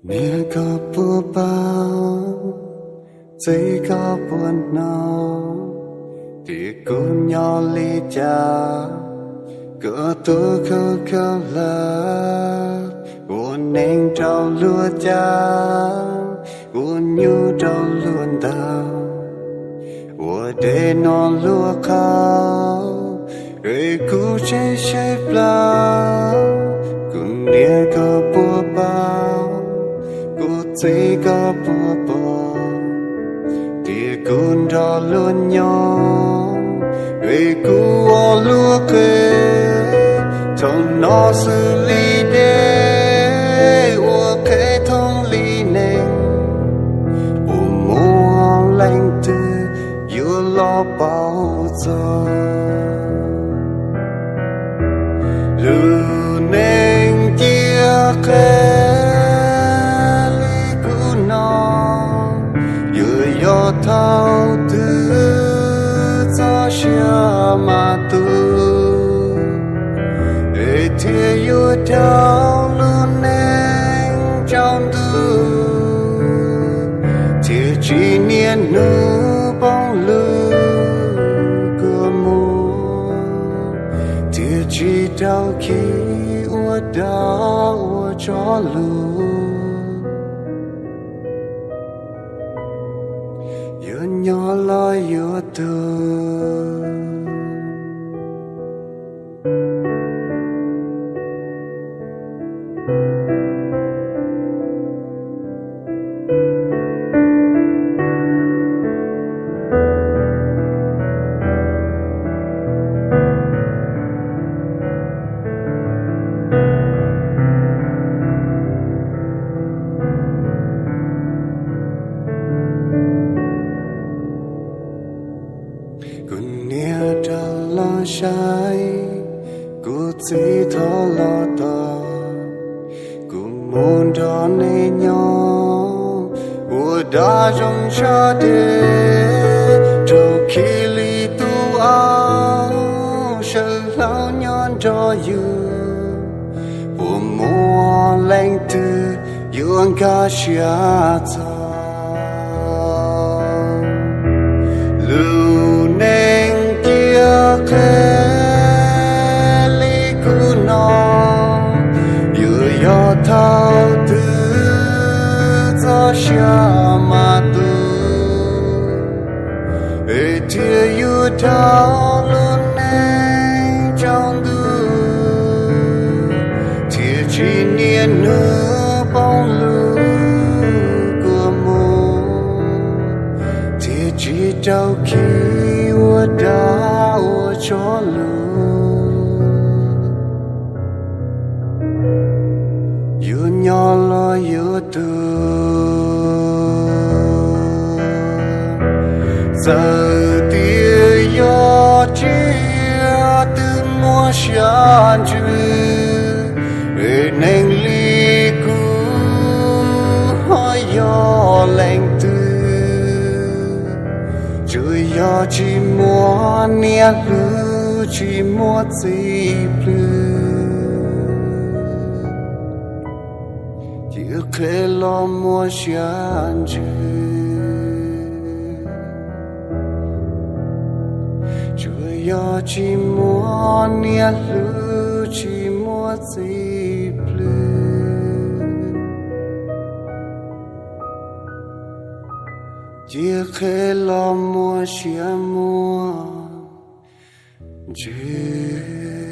Niam, koj puas paub, txiv, koj puas hnov, tias kuv nyob li cas, koj tuaj khaws khaws hlab, ua neej rau luag cav, ua nyuj rau luag ntaus, ua dej noj luag qhauv, es kuv tseg tseg plaws. Kuv niam, koj puas paub, kuv txiv, koj puas pom, tias kuv nrog luag nyob, es kuv ua luag qhev, thooj no xws li dej, ua qhev thooj li neeg, puas muaj leej twg yuav los paub txog lub neej ciaj qhev li kuv no? Yuav yog thaum twg txoj sia mas tu, es thiaj yuav dhau lub neej tsaus ntuj, thiaj tsis niaj hnub poob lub kua muag, thiaj tsis tau khi ua dab ua tsov lus. Yuav nyob los yuav tuag. Kuv niam, rov los saib, kuv txiv, thov los tos, kuv mus nrog nej nyob ua dab zoo tshaj deb, raug khi li tus aub, sawv hlau nyob nrog yus, puas muaj leej twg yuav nkag siab txog lub neej ciaj qhev li kuv no? Yuav yog thaum twg txoj sia mas tu, es thiaj yuav dhau lub neej tsaus ntuj, thiaj tsis niaj hnub poob lub kua muag, thiaj tsis tau khi ua dab ua tsov lus. Yuav nyob los yuav tuag, txawm tias yog tsiaj twb muaj siab ntsws, es neeg li kuv ho yog leej twg? Tsuas yog tsis muaj niam hlub, tsis muaj txiv plhws, cia qhev los muaj siab ntsws. Tsuas yog tsis muaj niam hlub, tsis muaj txiv plhws, cia qhev los muaj siab muaj ntsws.